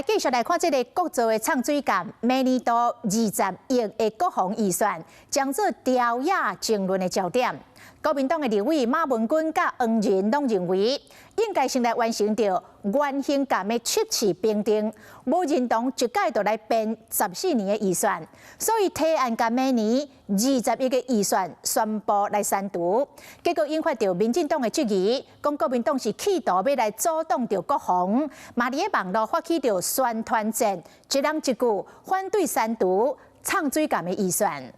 繼續來看這个國造的藏水艦，明年度20億的國防預算，將做朝野爭論的焦點。國民黨的立委馬文君佮黃仁攏認為，應該先來完成著原型艦的測試評定，無認同一擺就來編14年的預算，所以提案共明年二十億的預算宣布來刪除，結果引發著民進黨的質疑，講國民黨是企圖欲來阻擋著國防，嘛佇咧網路發起著宣傳戰，一人一句反對刪除藏水艦的預算。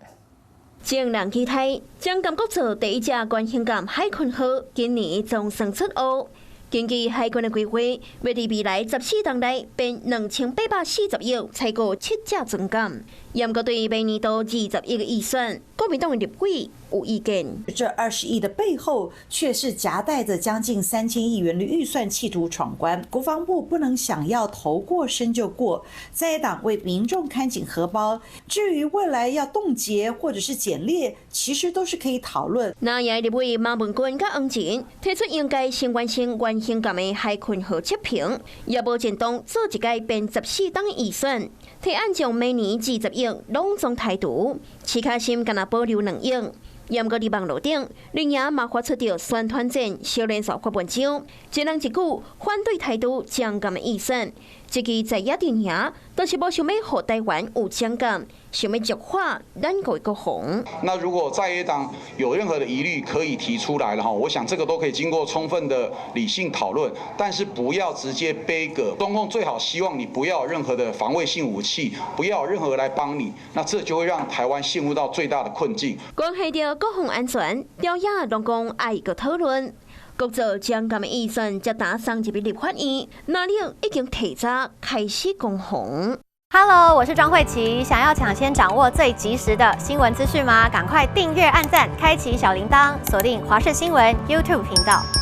眾人期待，蔣甘國造第一隻原型艦海鯤號，今年總算出奧。根據海軍的規劃，欲佇未來14冬內編2840億，採購七隻船艦。毋過對明年度二十億的預算，國民黨的立委有意見。這20億的背後，卻是夾帶着將近3000億元的預算，企圖闖關。國防部不能想要頭過身就過，在野黨為民眾看緊荷包。至於未來要凍結或者是減列，其實都是可以討論。藍營立委馬文君佮黃仁提出，應該先完成原型艦的海鯤號測評，也無認同做一擺編14冬預算。提案將明年二十億攏總剔除，市卡心干焦保留2億。毋過佇網路頂，綠營嘛發出著宣傳戰，小連續發文章，一人一句反對台獨蔣甘的預算。這支在野陣營都是無想欲予台灣有蔣艦，想欲弱化咱國的國防。那如果在野黨有任何的疑慮，可以提出來了哈，我想這個都可以經過充分的理性討論，但是不要直接杯葛。中共最好希望你不要有任何的防衛性武器，不要有任何來幫你，那這就會讓台灣陷入到最大的困境。關係著國防安全，朝野攏講愛閣討論。國造蔣甘的預算才打送入去立法院，藍綠已經提早開始攻防。 Hello，我是莊慧琪，想要搶先掌握最及時的新聞資訊嗎？趕快訂閱、按讚、開啟小鈴鐺，鎖定華視新聞 YouTube 頻道。